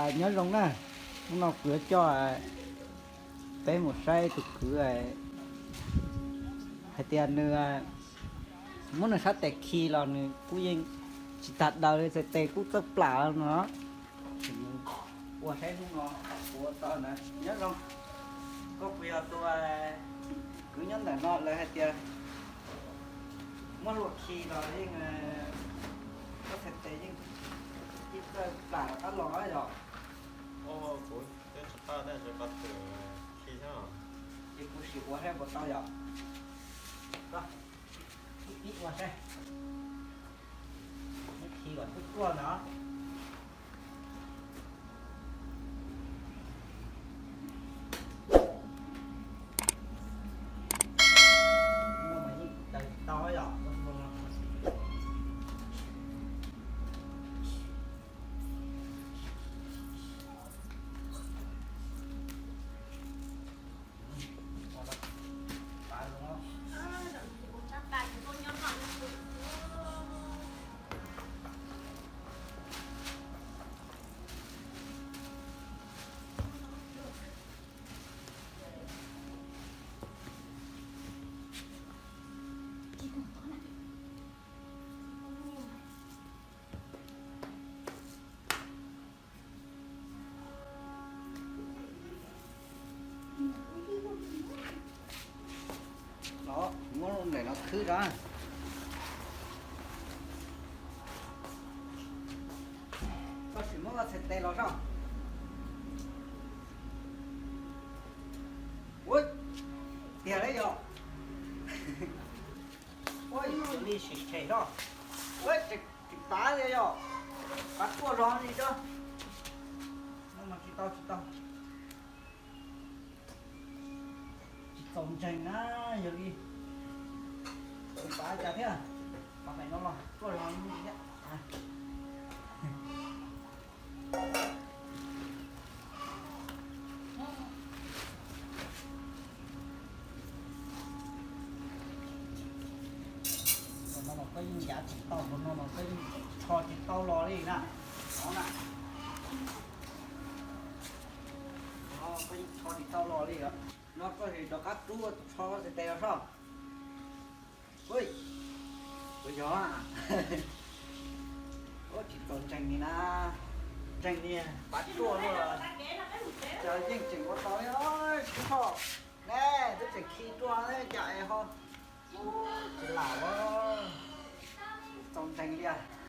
Nyob zoo na, hnub no kuv yuav coj peb mus saib tus kwv hais tias nws muab nws sab tes khi los nws kuj yeej tsis tag daws li, txhais tes kuj txawj plam no. Ua saib hnub no kuv ua tau ntawd. Nyob zoo, koj puas yog tus kwv nyob ntawm no lawv hais tias muab luag khi los yeej, koj txhais tes yeej txawj plam rov qab los yom? Kuv twb tsis tau, tab sis koj twb khi thiab, ces kuv sim ua saib puas tau yom. Koj ib ua saib, khi kom tuaj tuaj ntag. Tau yom. Los muab ntawm no khwb rau. Koj sim muab koj txhais tes los saib. Ua tiag li yom. Ua li sim tshem rau. Ua tsis pav li yom. Pav tuaj zog li rau. No mas tsis tau, tsis tau. Tsis txaus ntseeg na, yog li tsis pav cas thiab. Pav feem no los tuaj zog li thiab. Tus no mas koj yeej yav tsis tau, tus no mas koj yeej rho tsis tau los li na. No na. Tus no koj yeej rho tsis tau los li os. No koj sim rov qab rub rho txhais tes los soj. Ui, kuv yog, ua tsis txaus ntseeg li na. Ntseeg li pav tuaj luaj, cas yeej tseem ua tau li. Ub, sub soj ne, twb tseem khi tuaj ne cas es ho, ub,